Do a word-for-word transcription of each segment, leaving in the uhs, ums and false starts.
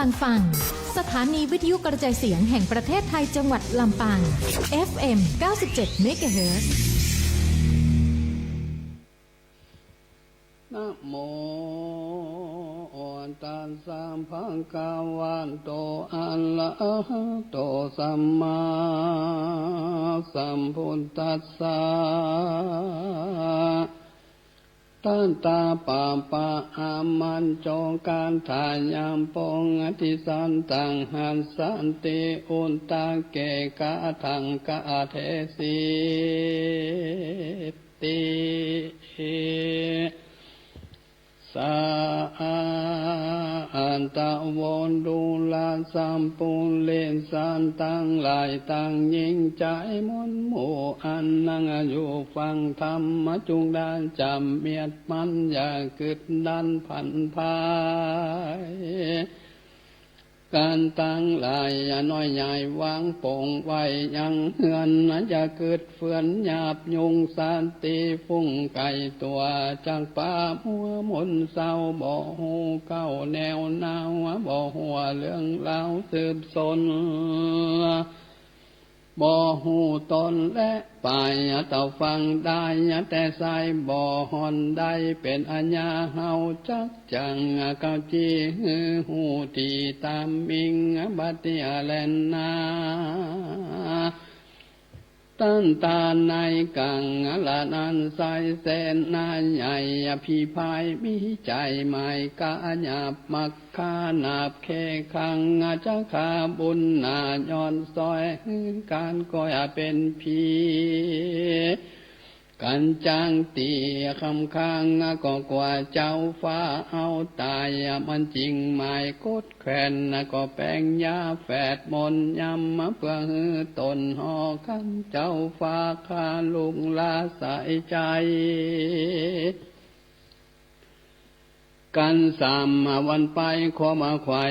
ำลังฟัง สถานีวิทยุกระจายเสียงแห่งประเทศไทย จังหวัดลำปาง เอฟเอ็ม เก้าสิบเจ็ด เมกะเฮิรตซ์ นะโมตัสสะ ภะคะวะโต อะระหะโต สัมมาสัมพุทธัสสะ ตะตะปะปะ อะมะโจ กาถา ยามปง อติสันตัง หัสสันติ อุตตะเก กะถัง กะเทสิ ติ สา อัตตะโว ดูราสัปปุริสะ ตังหลายตังยิ่ง ใจ๋มนหมู่อันนังอยู่ฟังธรรม จุ่งได้จ๋ำเมียดมัน อย่ากึ๊ดดั้นผันผาย กั๋นตังหลาย น้อยใหญ่วางป๋งไว้ยังเฮือน อย่ากึ๊ดเฟือนหยาบยุง สัตว์ตี้ฟุ้งไก๋ตั๋ว จักปามัวหม่นเซา บ่ฮู้เก๊าแนวหนาว บ่ฮั่วเรื่องราวสืบสน บ่ฮู้ต้นและปาย เต้าฟังได้แต่ไส้ บ่ห่อนได้เป๋นอาญา เฮาจักจั่งเก๊าจี้ หื้อฮู้ตี้ต๋ามอิง บัดนี้แลนา ตันตาในกั๋ง ละนั้นไส้เสนาใหญ่ อภิพายมีใจ๋หมาย ก๋าหยาบมัก ฆ่าหนาบเคขัง จะฆ่าบุญหนา ย้อนซอยหื้อก๋าน ก็อย่าเป๋นผี กั๋นจั้งตี้คำค้าง ก็กลัวเจ้าฟ้าเอาต๋าย มันจึงหมายกดแขวน ก็แป๋งยาแฝดมนต์ยำ เปื้อหื้อต๋นห่อคัน เจ้าฟ้าข้าลุงลาสายใจ๋ กั๋นสามวันไป ความไขว่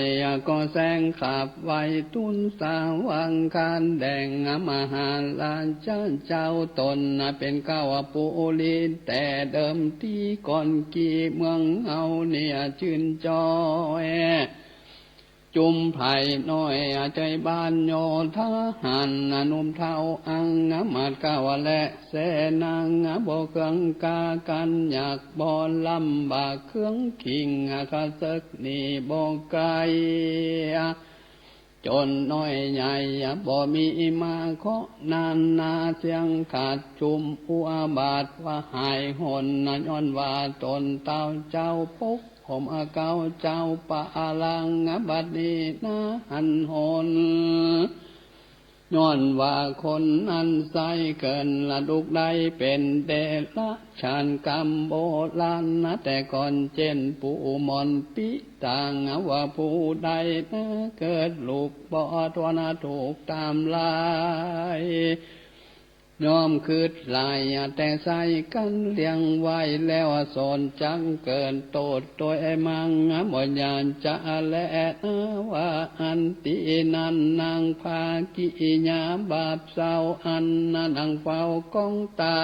ก็แสงขับไว ตุ๊นสาวังคานแดง มหาราชเจ้าต๋น เป๋นเก๊าปุริ แต่เดิมตี้ก่อนกี้ เมืองเฮาเนี่ยจื้นจ้อย จุมไพร่น้อย ใจ๋บ้านโยธาหาร หนุ่มเฒ่าอัง มาดเก๊าและเสนา บ่เคืองกากั๋น อยากบ่ลำบาก เคืองคิงข้าศึกหนีบ่ไก๋ จนน้อยใหญ่บ่มีมาเคาะ นานาเสียงขาด จุมอุบาทว่าหายหน ย้อนว่าต๋นเต้าเจ้าปก ผมเก๊าเจ้าปะอลัง บัดนี้นาหันหน ย้อนว่าคนนั้นไส้เกิ๋น ละลูกได้เป๋นเดรัจฉาน กรรมโบราณนะแต่ก่อน เจ้นปู่หม่อนปิตาง ว่าผู้ใดนะเกิดลูกบ่ทน ถูกต๋ามลาย ย่อมกึ๊ดหลาย แต่ไส้กั๋นเลี้ยงไว้ แล้วสอนจักเกิดโตษโตยมั่ง บ่อย่าจะแลนะ ว่าอันตี้นั้น นางพากิยาบาปเศร้า อันนั้นนางเฝ้ากองต๋า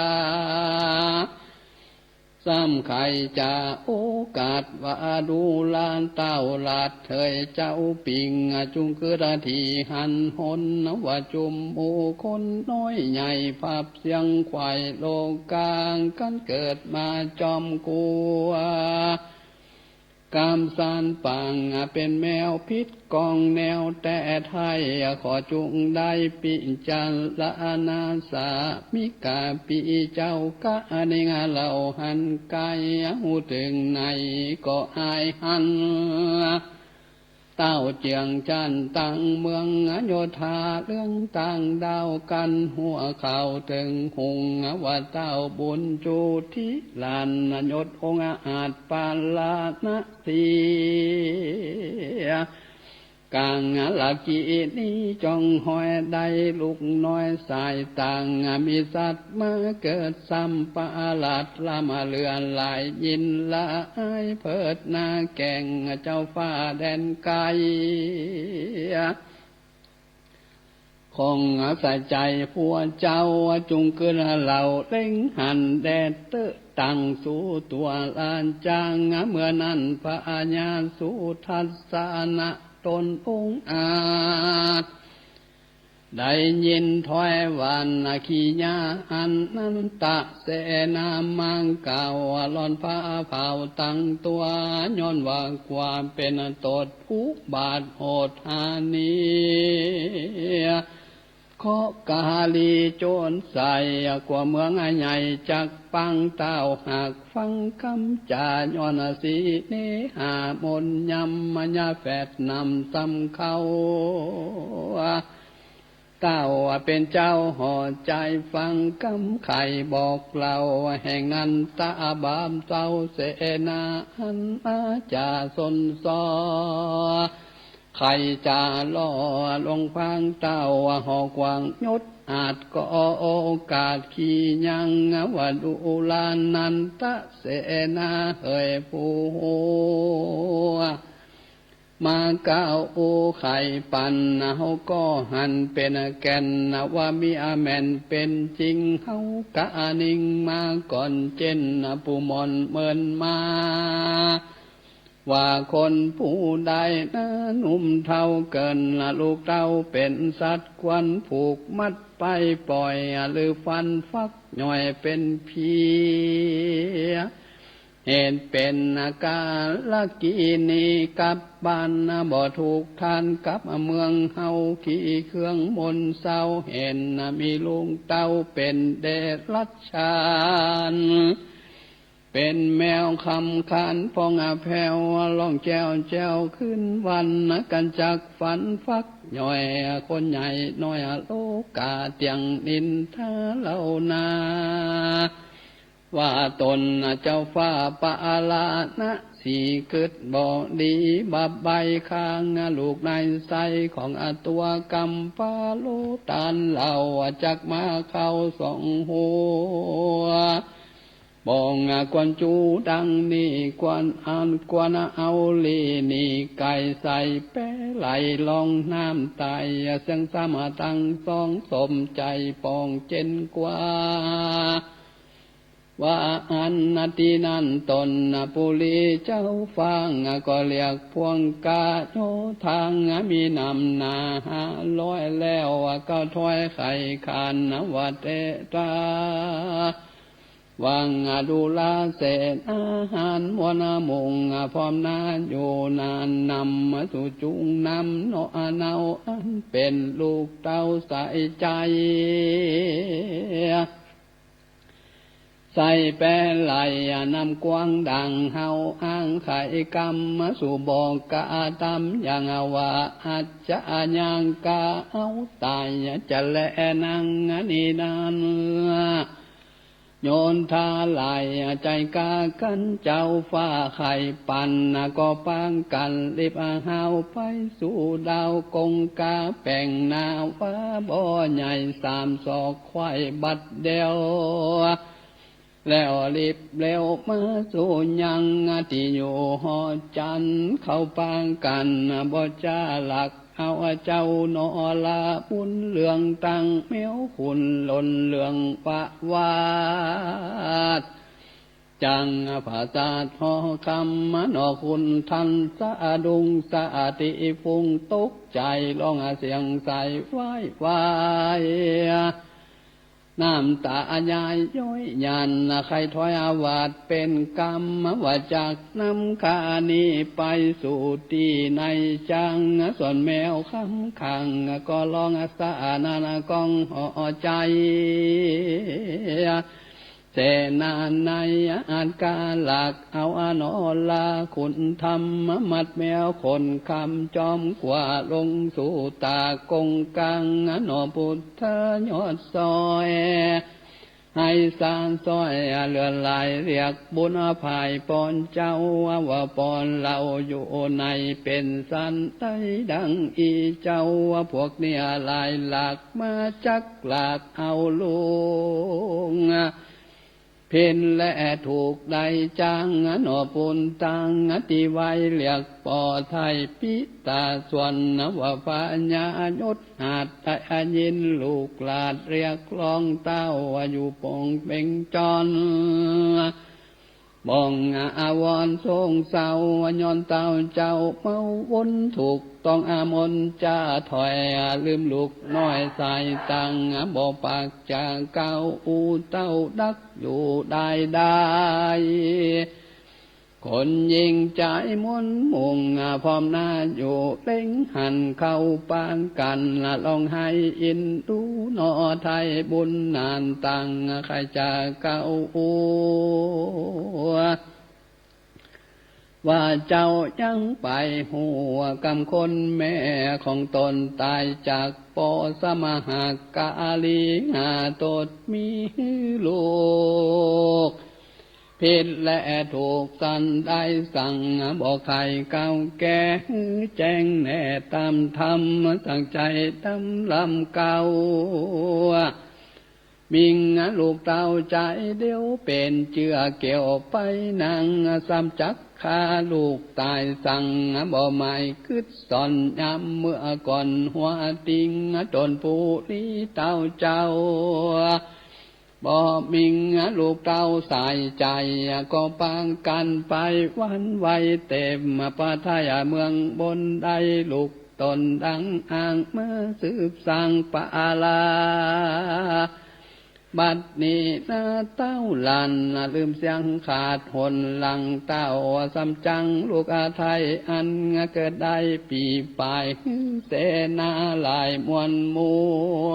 ซ้ำใค่จะโอกาสว่าดูราเต้าหลาดเถยเจ้าปิง จุ่งกึ๊ดตี้หันหน ว่าจุมหมู่คนน้อยใหญ่ ผับเสี้ยงไขว่โลกา กั๋นเกิดมาจอมกั๋ว กำสานปังเป๋นแมวผิดกองแนวแต๊ไท้ ขอจุ่งได้ปิจารณา สามิกาปิเจ้ากะนิง เล่าหันไก๋ฮู้เถิงใน ก็อายหัน เต้าเจื้องจั้นตังเมืองโยธา เรื่องต่างด้าวกั๋นหัวเข่าเถิงหุง ว่าเต้าบุญจุติหลาน ยศองอาจปาราณสี ก๋างละกี้นี้จ้องฮอยได้ลูกน้อยสายต่าง มีสัตว์มาเกิดซ้ำประหลาดล้ำเหลือหลาย ยินละอายเผิดหน้าแก่งเจ้าฟ้าแดนไก๋ ของอาศัยใจ๋ผัวเจ้าจุ่งกึ๊ดเล่าเล็งหันแด่เต๊อะ ตั้งสู่ตั๋วราชา เมื่อนั้นพญาสุทัศนะ ตนองอาจ ได้ยินถ้อยว่านาคียาอันนันทะเสนามังกล่าวว่า หล่อนผ้าเผาตังตั๋ว ย้อนว่าความเป๋นตดผู้บาปโหดหานี้ เคราะห์กาลีโจรใส่ กั๋วเมืองใหญ่จักปัง เต้าหากฟังกำจ๋า ย้อนสีเนหามนยำ มายาแฝดนำซ้ำเข้า เต้าเป๋นเจ้าห่อใจ๋ ฟังกำไขบอกเล่า แห่งนันทะบาปเจ้าเสนา อันมาจ๋าสนซ้อ ใค่จ๋าล่อลวงพราง เต้าห่อกว้างยศอาจ ก็โอกาสขี้ยัง ว่าดูรานันทะเสนา เหยผู้ฮู้ มาก้าวอู้ไขปัน เฮาก็หันเป๋นแก่น ว่ามีอาแม่นเป๋นจริง เฮากะนิ่งมาก่อนเจ้น ผู้หม่อนเมินมา ว่าคนผู้ใดนะ หนุ่มเฒ่าเกิน ลูกเต้าเป๋นสัตว์ควรผูกมัดไปป่อย หรือฟันฟักหย่อยเป๋นผี เหตุเป๋นกาลกินี กลับบ้านบ่ถูกทาน กลับเมืองเฮาขี้เคืองมนเศร้า เห็นมีลูกเต้าเป๋นเดรัจฉาน เป๋นแมวคำคานพ่องแผ้ว ร้องแจ้วแจ้วคืนวัน กั๋นจักฟันฟักหย่อย คนใหญ่น้อยโลก๋าเตียงนินทาเล่านา ว่าต๋นเจ้าฟ้าปาละนะ สีกึ๊ดบ่ดีบาปใบ้ข้าง ลูกในไส้ของตัวกำพร้า โลตานเล่าจักมาเข้าสองหัว บ่งควรจู๋ดังนี้ ควรอันควรเอาลีนี่ ไก่ใส่แปไหลร้องน้ำต๋าย เสียงซ้ำตังสองสมใจ๋ปองเจ้นกว่า ว่าอั้นนาตี้นั้นต๋นปุรีเจ้าฟ้าง ก็เรียกพวงกาโยธัง มีนำหน้าห้าร้อยแล้ว ก็ถ้อยไขขานว่าเตตรา วังดูราเสนา หารมวลมุงพร้อมหน้าอยู่นาน นำมาสู่จุงนำเนาะเนาอันเป๋นลูกเต้าใส่ใจ๋ ใส่แปไหลนำกว้างดังเฮาอ้าง ไขกำสู่บอกกะตำอย่างว่า อัจจะยังกะเอาต๋ายจะแลนังนี้นั้น โยนทาหลายใจ๋กากั๋น เจ้าฟ้าไขปันก็ปางกั๋น รีบหาวไปสู่ดาวกงกา แป๋งหน้าว่าบ่อใหญ่สามศอก ไขว่บัดเดียว แล้วรีบเร็วมาสู่ยังตี้อยู่หอจันทร์ เข้าปางกั๋นบ่จ้าหลัก เอาเจ้าหนอละบุญเหลือง ตั้งแมวขุนหล่นเหลืองประวาท จังผาสาทหอคำหนอขุนทัน สะดุ้งสะตี้ฟุ้งตกใจ๋ ร้องเสียงใสว้ายว้าย น้ำต๋าย้ายย้อยหยั่น ใค่ถ้อยอาวาสเป๋นกำ ว่าจักนำข้านี้ไปสู่ตี้ในจัง ส่วนแมวคำขังก็ร้องสะอาดนาก้องหอใจ๋ เสนาในอาจกาหลัก เอาอโนราขุนธรรม มัดแมวขนคำจอมกว่า ลงสู่ต๋ากงกาง หนอพุทธยอดซอย ให้สานซอยเลือดไหลเรียกบุญภายปอนเจ้า ว่าปอนเราอยู่ในเป๋นสันใดดังอี้เจ้า ว่าพวกนี้หลายหลักมาจักหลักเอาลุง ผิดและถูกได้จัง หนอปุณตังตี้ไหว้เรียกป่อไถ่ปิตา ส่วนว่าพญายศหัดได้ยินลูกหลาดเรียกร้องเต้า ว่าอยู่ปงเป๋งจอน ป้องอาวรณ์โศกเศร้า ย้อนเต้าเจ้าเมาวนทุกข์ ต้องอามนจะถอย ลืมลูกน้อยสายตัง บ่ปากจะกล่าวอู้เต้าดักอยู่ได้ได้ คนยิ่งใจมนต์มุ่ง พร้อมหน้าอยู่เล็งหันเข้าปานกัน ละลองให้อินดูหนอไทยบุญนานตัง ใครจะกล่าวอู้ ว่าเจ้ายังไปหัวกำคนแม่ของตนตายจากปอสมหากาลีหาตดมีหื้อลูก ผิดและถูกสันได้สั่ง บ่ใคร่ก้าวแก้หื้อแจ้งแน่ตามธรรม ตั้งใจดำลำเก่า มิ่งลูกเต้าใจเดียวเป็นเจื้อเกี่ยวไปนัง ซ้ำจักฆ่าลูกตายสั่ง บ่หมายกึ๊ดซ่อนยามเมื่อก่อนหัวติง จนปุรีเต้าเจ้า บ่มิ่งลูกเต้าสายใจ๋ ก็ปางกั๋นไปหวั่นไหวเต็มประเทศเมืองบนได้ลูกตนดังอ้างมาสืบสร้างปาลา บัดนี้นาเต้าหลานลืมเสียงขาดหนหลังเต้า ซ้ำจังลูกอาไทยอันเกิดได้ปี๋ปาย หื้อเสนาหลายมวลมัว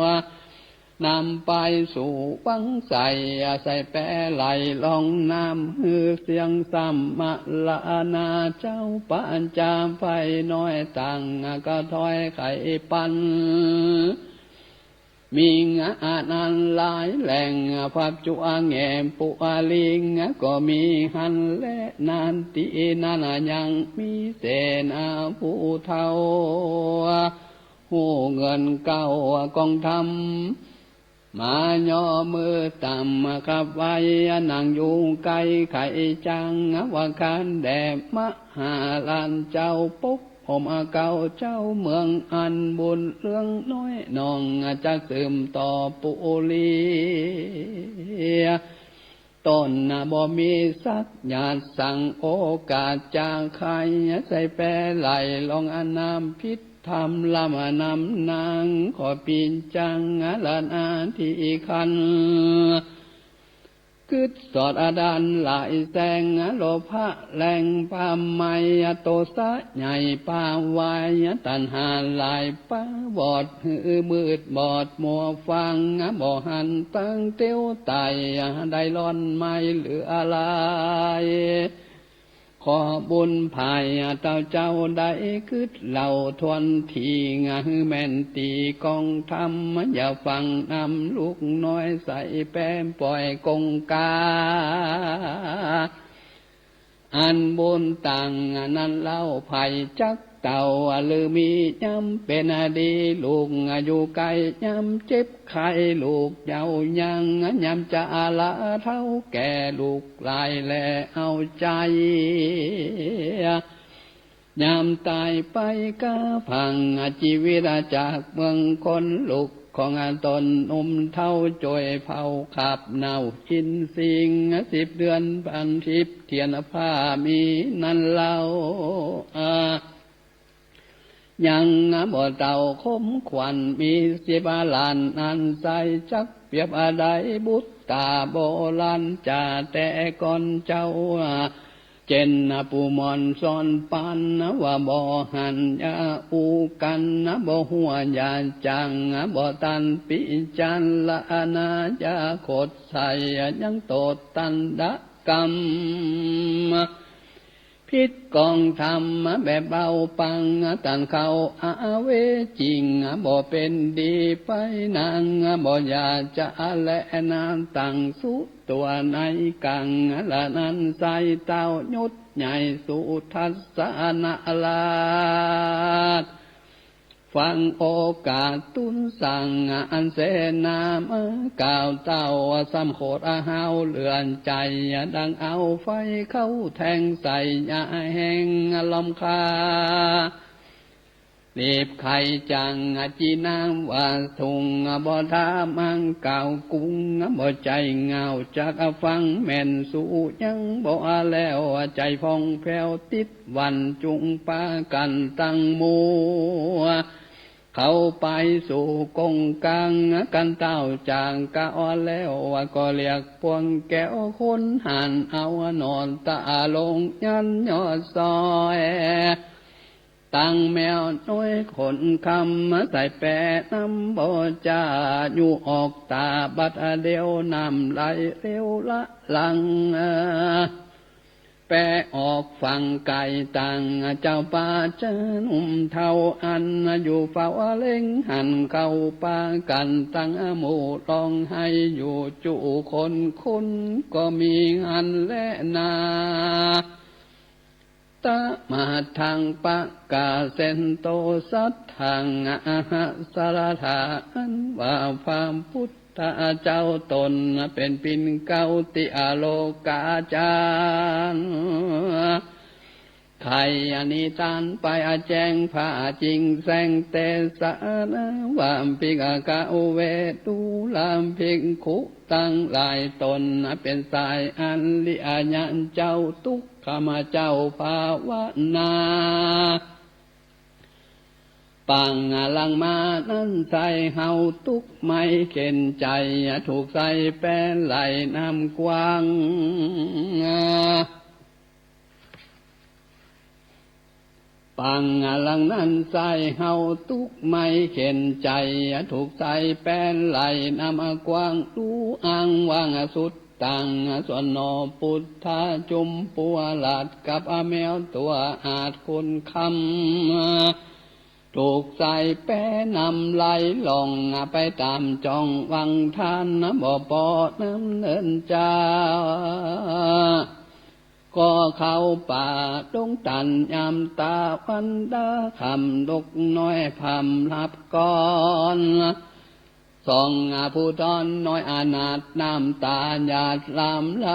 นำไปสู่วังไส ใส่แปไหลลองน้ำ หื้อเสียงซ้ำมะละนา เจ้าปัญจาไพน้อยต่างก็ถอยไขปัน มีงาอันหลายแหล่ง พับจั่วแง่ปุอาลิง ก็มีหั้นแลนั้น ตี้นั้นยังมีเสนาผู้เฒ่า ฮู้เงินเก่ากองธรรม มาย่อมือต่ำขับไหว้ นั่งอยู่ใก้ไขจัง ว่าคานแด่มหาราชเจ้า ปกห่มเกล้าเจ้าเมืองอันบุญเรื่องน้อยน้อง จักสืบต่อปุรี ตนบ่มีสักญาติสั่งโอกาสจะใคร่ ใส่แปไหลลองอานามผิดธรรม ลำนำนางขอปี๋จัง ละนาที่คัน กึ๊ดสอดอดานหลายแสง โลภะแรงปาไม โตสะใหญ่ปาวาย ตัณหาหลายปาบอด หื้อมืดบอดมัวฟัง บ่หันตั้งเตียวไต่ ได้ล่อนไม้เหลือหลาย ขอบุญภายเต้าเจ้าได้กึ๊ดเล่าทวนที หื้อแม่นตี้กองธรรม อย่าฟังนำลูกน้อยใส่แป้มป่อยกงกา อันบุญตังนั้นเล่าไผจักเต้า หรือมียามเป็นดีลูกอยู่ใก้ ยามเจ็บ ไข้ลูกเยาว์ยัง ยามจะละเฒ่าแก่ลูกหลายแลเอาใจ ยามต๋ายไปกาพัง จีวิตจากเมืองคนลูกของตนหนุ่มเฒ่าจ่วยเผาขับเน่าอินทร์สิงห์ สิบเดือนพันทิพย์เทียนผ้ามีนั้นเล่า ยังบ่เต้าคมขวัญมีสิบล้านอันใส จักเปรียบได้บุตรต๋าโบราณจ๋า แต่ก่อนเจ้า เจ้นปู่หมอนสอนปาน ว่าบ่หันอย่าอู้กั๋น บ่หัวอย่าจัง บ่ตันปิจารณาอย่าขดใส่ ยังโตษตันดกรรม ผิดกองธรรมแบบเบาปัง ตันเข้าอาเวจริง บ่เป็นดีไปนัง บ่อย่าจะแลนาตั้งสุตัวในกัง ละนั้นใส่เต้ายุทธใหญ่สุทัศนราช ฟังโอกาสตูนสั่ง อันเสนามากล่าวเต้า ซ้ำโขดอาหาวเลือนใจ๋ ดังเอาไฟเข้าแทงใส่ อย่าแห้งลำคา ก รีบใค่จั่งอะ จี๋น้ำว่าสุง บ่ถามอังกล่าวกุง บ่ใจ้เหง้าจักฟัง แม่นสูยังบ่แล้ว ใจ๋ผ่องแผ้วติดหวั่น จุ่งปากั๋นตังหมู่ เข้าไปสู่กงก๋าง กั๋นเต้าจากกาอ่อนแล้ว ก็เรียกปวงแก้วคนหัน เอาหนอต๋าลงยันยอดซอย ตังแมวน้อยขนคำ ใส่แปนำบ่จา อยู่ออกต๋าบัดเดี่ยว น้ำไหลเร็วละหลัง แปออกฝั่งไก๋ตัง เจ้าป่าเจ้าหนุ่มเฒ่าอัน อยู่เฝ้าเล็งหัน เข้าปากั๋นตังหมู่ ฮ้องไห้อยู่จุคน คนก็มีหันแลนา ตะมาทังปะกาเสนโต สัตถังอะหะสะระถา อันว่าพระพุทธเจ้าต๋น เป๋นปิ่นเกล้าติอโลกาจารย์ ใค่อันนี้ตานไปอะแจ้งผ้าจิ่งแสงเตสะนะ ว่าภิกขะเวตุลาภิกขุตังหลายต๋น เป๋นสายอันริยะเจ้าตุ๊กขมะเจ้าภาวนา ปังหลังมานั้นใส่เฮาตุ๊กข์ไม่เข็ญใจ๋ ถูกใส่แปนไหลน้ำกว้าง ปังหลังนั้นใส่เฮาตุ๊กข์ไม่เข็ญใจ๋ ถูกใส่แปนไหลน้ำกว้าง ดูอ้างว่างสุด ตังส่วนหนอปุทธะจุมปูราชกับแมวตั๋วอาชญ์คนคำ ถูกใส่แปนำไหลล่องไปต๋ามจ่องวังทาน บ่ปอน้ำเนินจา ก็เข้าป่าดงตันยามตะวันดาค่ำ นกน้อยผำหลับก่อน สองผู้ต๋อนน้อยอนาถ น้ำต๋าหยาดหลามไหล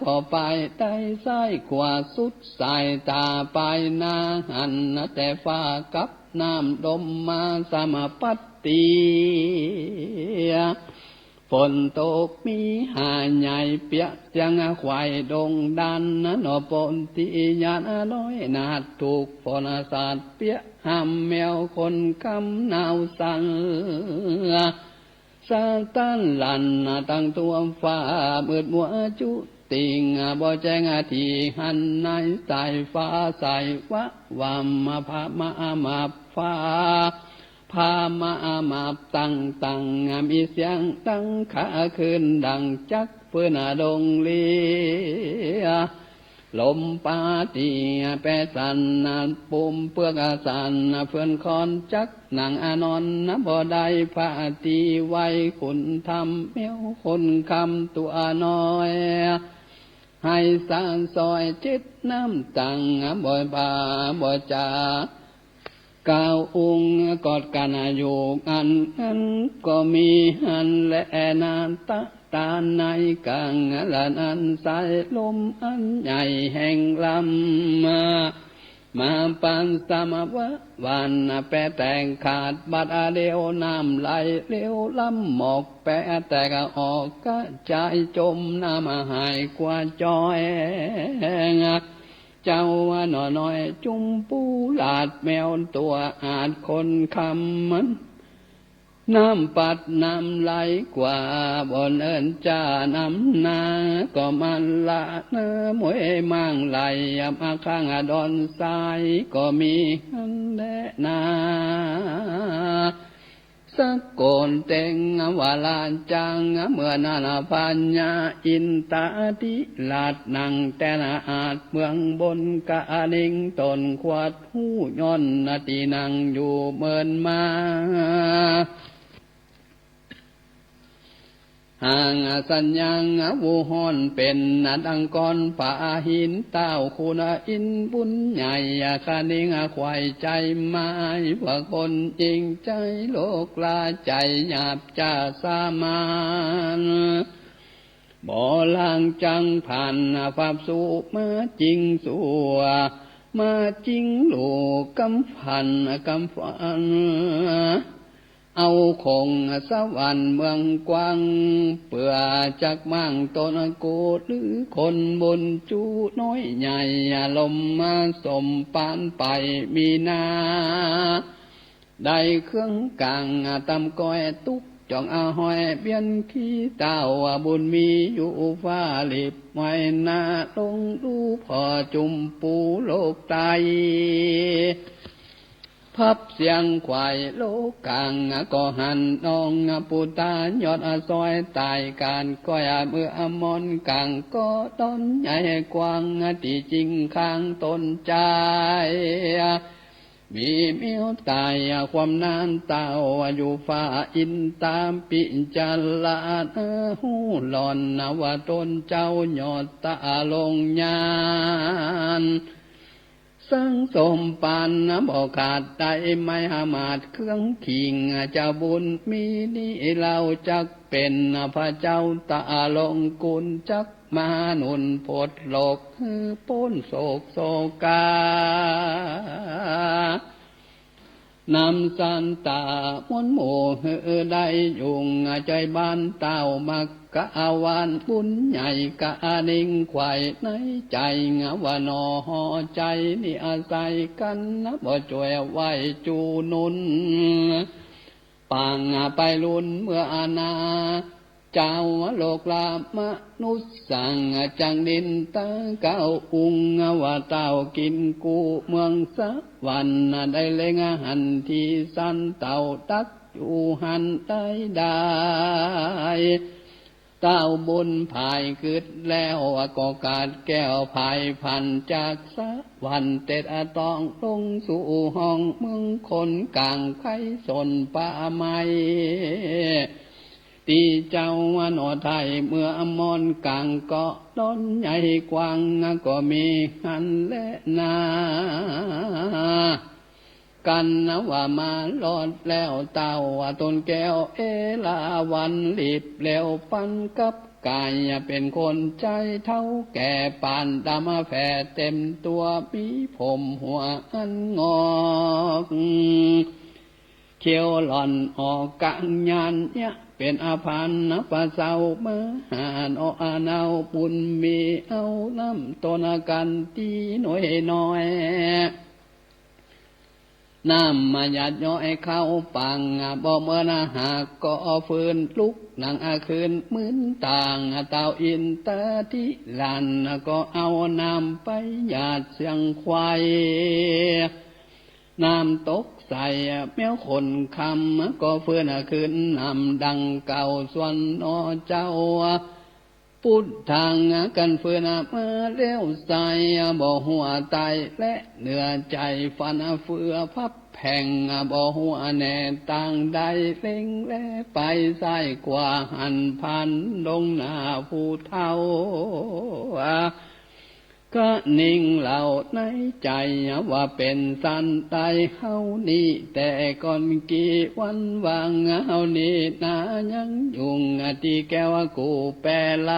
ผ่อไปใต้ซ้ายขวาสุดสายต๋า ไปหน้าหันแต่ฟ้ากับน้ำลมมาสมปัตติ ฝนตกมีหาใหญ่เปียกเสียงควายดงดัน นอปนที่หยาดน้อยหนาด ถูกฝนสาดเปียก ห้ามแมวคนคำหนาวสั่น สะตันลั่นตังทั่วฟ้า มืดมัวจุติง บ่แจ้งตี้หันใน สายฟ้าใสวะวำ พระมหามาบฟ้า พระมหามาบตั้งตั้ง มีเสียงดังคาคลื่นดังจักร ปืนดงลี ลมปาตีแปรสั่น ปุ่มเปือกสั่น เฟื่อนคอนจักหนังอนอน บ่ได้พระตี้ไหวคุณธรรม แมวคนคำตั๋วน้อย ให้สานซอยเจ็ดน้ำตัง บ่ปาบ่จา ก้าวอุ้งกอดกั๋นอยู่อันนั้น ก็มีหันแลนา ตะตาในกลางละนั้น สายลมอันใหญ่แห่งลำ มาปานสมวะวัน แปแตกขาดบัดเดี่ยว น้ำไหลเร็วล้ำ หมอกแปแตกออกกระจาย จมน้ำหายกว่าจอย เจ้าหนอน้อยจุมปูราช แมวตั๋วอาชญ์คนคำมัน น้ำปัดน้ำไหลกว่า บ่เนินจ้าน้ำนา ก็มันละเนอมวยมั่งไหล มาข้างดอนทราย ก็มีหันแลนา สะโกนเต็งวาลาจัง เมื่อนั้นพญาอินทาธิราช นั่งแตนอาสน์เมืองบนกะนิง ตนขวัดฮู้ย่อนตี้นั่งอยู่เมินมา ห่างสัญญังอู้ฮ้อนเป๋นดังก้อนผาหิน ต้าวขุนอินทร์บุญใหญ่ กะนิงไขว่ใจ๋ไม้ ว่าคนหญิงใจ๋โลกลา ใจ๋หยาบจ้าสามัญ บ่ลางจังผัน ฟับสู้มาจิ่งสัว มาจิงลูกกำผันกำฝัน เอาของสวรรค์เมืองกว้าง เปื้อจักมั่งต๋นกูหรือคนบุญจู๋น้อยใหญ่ ลมมาสมปานไปมีนา ได้เครื่องก๋างตำก้อยตุ๊ก จ่องเอาห้อยเบียนขี้เต้า บุญมีอยู่ฟ้าลิบไว้หน้า ลงดูผ่อจุมปูโลกใต้ พับเสียงขวายโลกก๋าง ก็หันน้องปูตายอดซอยต๋าย ก๋านก้อยเมือมอนก๋าง ก็ต้นใหญ่กว้าง ตี้จิงข้างต๋นจาย มีเมียวต๋ายความนานเต้า อยู่ฟ้าอินตามปิจารณา ฮู้หล่อนว่าต๋นเจ้ายอดตะลงญาณ สังสมปานบ่ขาดได้ ไม้หมาดเครื่องขิง เจ้าบุญมีนี้เล่าจักเป๋น พระเจ้าตะลงกุลจัก มาหนุนปลดโลกหื้อป๊นโศกโศกา นำสันตะมนต์หมู่หื้อได้ยุ่ง ใจ๋บ้านเต้ามักกะวานบุญใหญ่กะนิ่งไขว่ในใจ๋ ว่าหนอหอใจ๋นี้อาศัยกั๋น บ่จ้วยไหว้จู๋หนุน ปางไปลุนเมืออาณา เจ้าโลกลามนุษย์สังจังนินตาเก้าองค์ ว่าเต้ากินกู้เมืองสวรรค์ ได้เล็งหันตี้สันเต้าตักอยู่หั้นได้ได้ เต้าบุญผายกึ๊ดแล้ว ก็กาดแก้วผายผันจากสวรรค์ เต็ดต้องลงสู่ห้องเมืองคนก๋าง ไพศาลป่าไม้ ตี้เจ้าหนอไทยเมือมอนก๋าง ก็ต้นใหญ่กว้าง ก็มีหั้นแลนา กั๋นว่ามารอดแล้วเต้า ตนแก้วเอราวัณหลีบแล้วปันกับก๋าย เป๋นคนใจ๊เฒ่าแก่ปานดำแผ่เต็มตั๋ว มีผมหัวอันงอก เขี้ยวหล่อนออกกลางญานเยียะ เป๋นอาภรณ์ประเสริฐมหาหนออาเนาบุญมี เอาน้ำตนกั๋นตี้หน่วยน้อย น้ำมาหยาดย้อยเข้าปาง บ่เมินหากก็ฟื้นลุกนั่งอาคืนมื้นต่าง เต้าอินทาธิราชก็เอาน้ำไปหยาดเสียงไขว่ น้ำตกใสแม้วขนคำ ก็ฟื้นคืนน้ำดังเก่า ส่วนหนอเจ้า ปุทธังกั๋นฟื้นมาแล้วใส บ่ฮู้ต๋ายและเหนือใจ๋ ฟันเฟือพับแผง บ่ฮู้แน่ตางใด เล็งแลไปซ้ายขวา หันผ่านลงหน้าผู้เฒ่า กะนิ่งเล่าในใจ๋ ว่าเป๋นสันใดเฮานี้ แต่ก่อนกี่วันวาง เฮานี้นายังยุ่ง ตี้แก้วกู้แปรไหล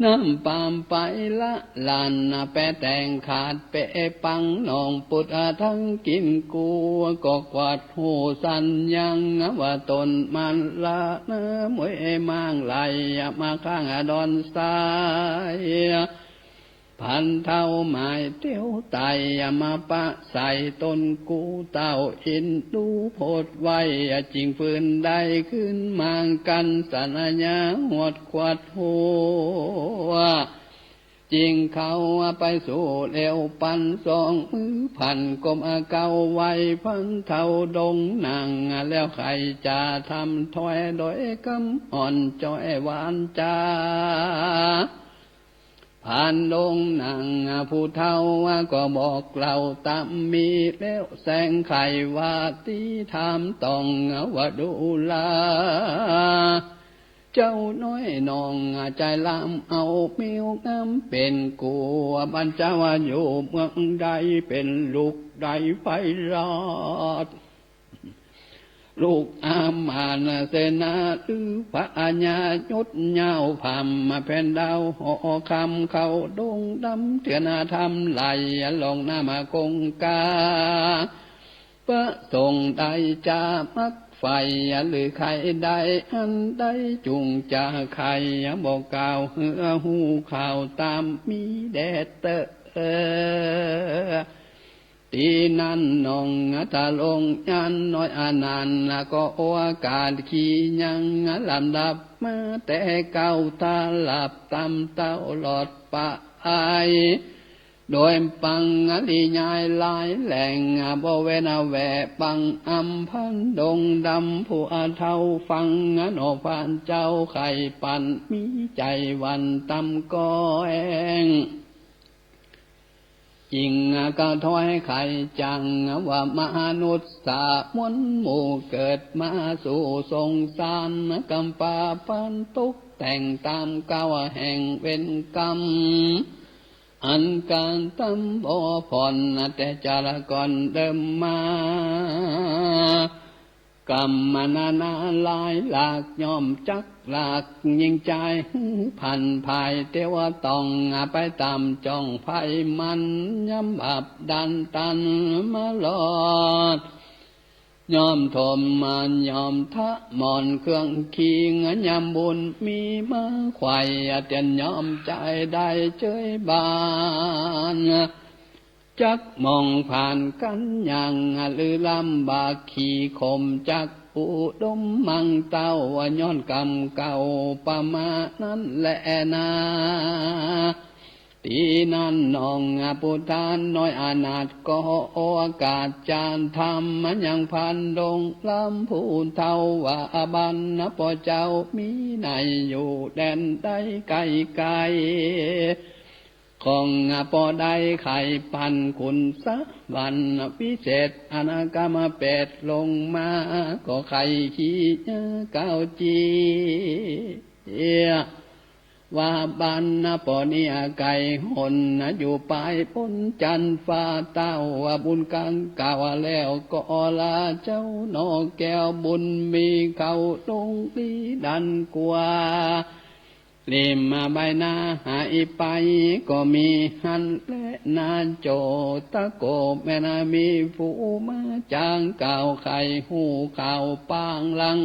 น้ำปาล์มไปละหลั่น แปรแตกขาดเป๋ปัง น้องปุทธังกินกู้ ก็กวาดหูสัญญัง ว่าตนมันละเนอมวยมางไหล มาข้างดอนทราย พันเฒ่าหมายเตียวไต่ มาปะใส่ตนกู้ เต้าอินดูโพดไว้ จึงฟื้นได้คืนมากั๋น สัญญาหวดขวัดหัว จึงเข้าไปสู่เลวปัน สองมือพันก้มเก้าไหว้ พันเฒ่าดงนั่ง แล้วใค่จะทำถ้อย โดยกำอ่อนจ้อยวาจา ผ่านดงนั่งผู้เฒ่าก็บอกเล่าต๋ามมี แล้วแสดงไขว่าตี้ถามต้อง ว่าดูรา เจ้าน้อยน้องใจ๋ลำเอาเมียวงามเป๋นกู้ บัดเจ้าอยู่เมืองใด เป๋นลูกใดใฝ่ราช ลูกอามาตย์เสนา หรือพญายุทธยาวพร่ำ แผ่นดาวหอคำ เข้าดงดำเถื่อนทำลาย ล่องน้ำคงคา ประสงค์ได้จะมักใฝ่ หรือใคร่ได้อันใด จุ่งจะใค่บอกกล่าว หื้อฮู้ข่าวต๋ามมีแด่เต๊อะ ตี้นั้นน้องทรงยานน้อยอานันทร์ ก็โอกาสขี่ยังลำดับมา แต่เก๊าต๋าหลับต๋ามเต้าหลอดไป โดยปังอริยายหลายแหล่ง บ่เว้นแวะบังอำพันดงดำ ผู้เฒ่าฟังหนอพรานเจ้าใค่ปัน มีใจ๋หวั่นต่ำก้อย จิ่งกระถ้อยไขจั่ง ว่ามนุษย์สามวลหมู่ เกิดมาสู่สงสาร กำปาปันตกแต่งต๋ามเก๊าแห่งเวรกรรม อันก๋านตำบ่ผ่อน แต่จาตก่อนเดิมมา กรรมนานาหลายหลาก ย่อมจักหลากหญิงจายหื้อผัน ผายเตียวต้องไปต๋ามจ้อง ไฟมันยำอับดันตันมาลอด ย่อมถมมันย่อมทะหมอนเครื่องคิง ยำบุญมีมาไขว่ เตียนย่อมจายได้เจยบาน จักมองผ่านกั๋นอย่าง หรือลำบากขี่ข่มจักอุดมมังเต้า ย้อนกรรมเก่าประมาณนั้นแลนา ตี้นั้นน้องผู้ทานน้อยอานันทร์ ก็โอกาสจารย์ธรรมยังพันดงลำ ผู้เฒ่าว่าบรรพเจ้ามีในอยู่แดนใดไกลๆ ของปอได้ไขปันคุณสวรรค์วิเศษ อนากรรมเปรตลงมา ก็ไขขี่เก้าจี ว่าบรรพปอนี้ไกลหน อยู่ปลายปนจันทร์ฟ้า เต้าว่าบุญกังกล่าวแล้ว ก็ลาเจ้าหนอแก้วบุญมี เข้าลงลีดันกว่า ริมใบหน้าหายไปก็มีหั้นแลนา โจตโกแม่นมีผู้มาจางกล่าว ใค่ฮู้ข่าวปางหลัง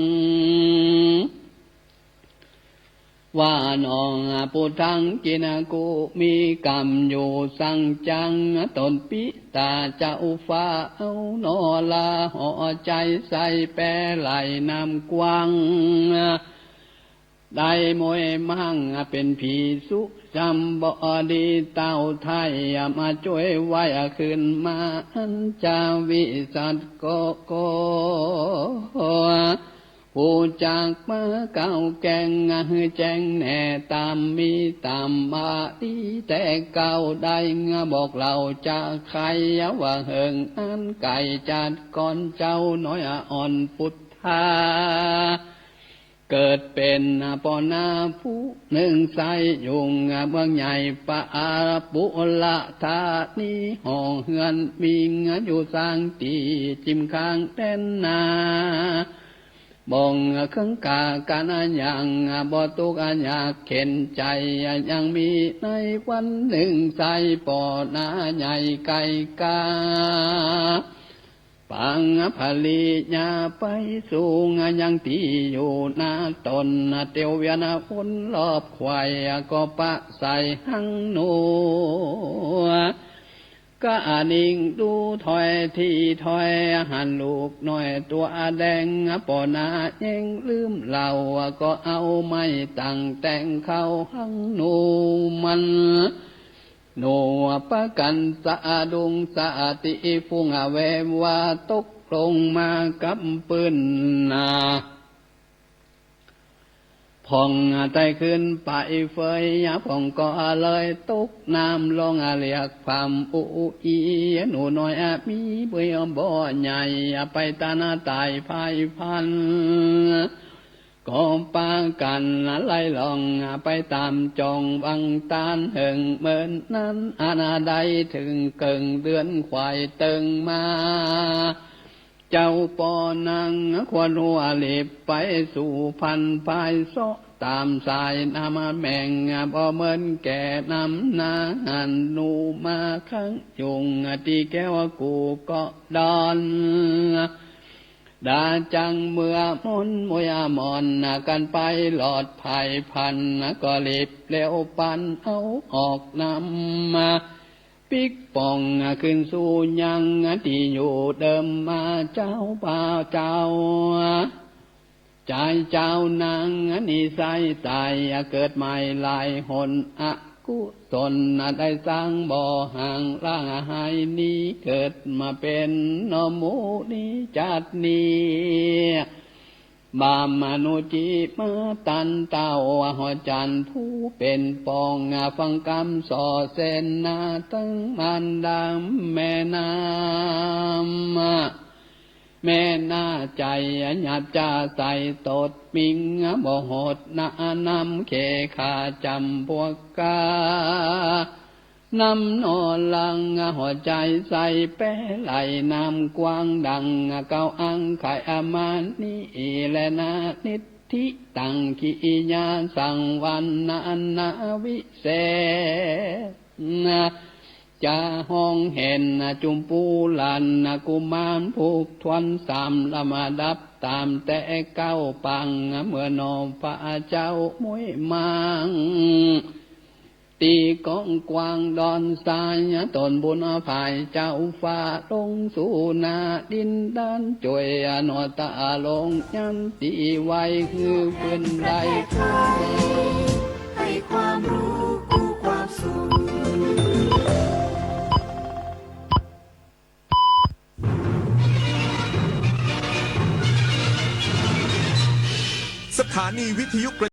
ว่าน้องผู้ตังกินกุมีกรรมอยู่สั่งจัง ตนปิตาเจ้าฟ้าเอาหนอ ลาหอใจ๋ใส่แปไหลน้ำกว้าง ได้มวยมั่งเป๋นผีสุจำบ่ดี เต้าไท้มาจ้วยไว้ขึ้นมา อันจาวิสัชก็ ก็ ผู้จักมาก้าวแก้งหื้อแจ้งแน่ ต๋ามมีต๋ามมาดีแต่เก๊า ได้บอกเล่าจะใค่ว่าเหิงอันไก๋ จัดก่อนเจ้าน้อยอ่อนปุทธา เกิดเป๋นปอนาผู้นึ่งไส้ยุง เมืองใหญ่ปะอาปุระธานี หอเฮือนมิงอยู่สร้างตี้จิมข้างแดนนา บ่งเครื่องกากันอย่างบ่ตุ๊กข์ยากเข็ญใจ๋ ยังมีในวันนึ่งไส้ปอนาใหญ่ไก่กา ปางผลิยาไปสูงยังตี้อยู่นาต๋น เตียวเวียนวนรอบไขว่ ก็ปะใส่หังหนู กะนิ่งดูถ้อยทีถ้อย หันลูกน้อยตั๋วแดง ปอนาเอ็งลืมเล่า ก็เอาไม้ตั้งแต่งเข้าหังหนูมัน หนูประกั๋นสะดุ้งสะติฟุ้ง แววว่าตกลงมากับปื้นนา พ่องไต่ขึ้นไปเฟย พ่องก็เลยตกน้ำลงเรียกความอุอี หนูน้อยมีเบื่อบ่ใหญ่ ไปตานต๋ายพายพัน ก็ปากั๋นไล่ล่องไปต๋ามจ่องวังตาน เหิงเมินนั้นอานาได้เถิงเกิ่งเดือนไขว่เติงมา เจ้าป้อนั้นควรหัวหลีบไปสู่พันภายเซาะ ต๋ามสายน้ำแม่ง บ่เหมือนแก่น้ำนาหัน หนูมาขังยุงตี้แก้วกู้เกาะดอน ดาจังเมื่อมนต์มวยมอนกั๋นไปหลอดภัยพลัน ก็หลีบเร็วปันเอาออกนำมา ปิ๊กป่องคืนสู่ยังตี้อยู่เดิมมา เจ้าบ่าวเจ้า จายเจ้านาง นิสัยตายเกิดใหม่หลายหน อกุศลได้สร้างบ่ห่าง ล้างหายนี้ เกิดมาเป๋นหน่อหมูนี้ จาตินี้ บาปมนุษย์จิมาตันเต้า หัวจันทร์ผู้เป๋นปอง ฟังกำส่อเส้นนา ตึงมารดาแม่นาง แม่นาใจ๋หยาบจ้าใส่ตด มิงบ่หดหน้านำ เขขาจ๋ำพวกกา นำหน่อหลัง หัวใจ๋ใส่แปไหลน้ำกว้าง ดังเก้าอังไขอมานี้ และนานิทธิตังกิริยาสังวรรณนาวิเศษ จะฮ้องเห็นจุมปูหลานกุมาร ผูกถ้วนสามลำดับ ต๋ามแต่เก้าปาง เมื่อหน่อพระเจ้ามุยมัง ตี้ก้องกว้างดอนทราย ต๋นบุญฝ่ายเจ้าฟ้าลงสู่นาดินแดน จ้วยหน่อตาลงยันตี้ไว้ หื้อเปิ้นได้ ให้ความรู้คู่ความสุข สถานีวิทยุกระ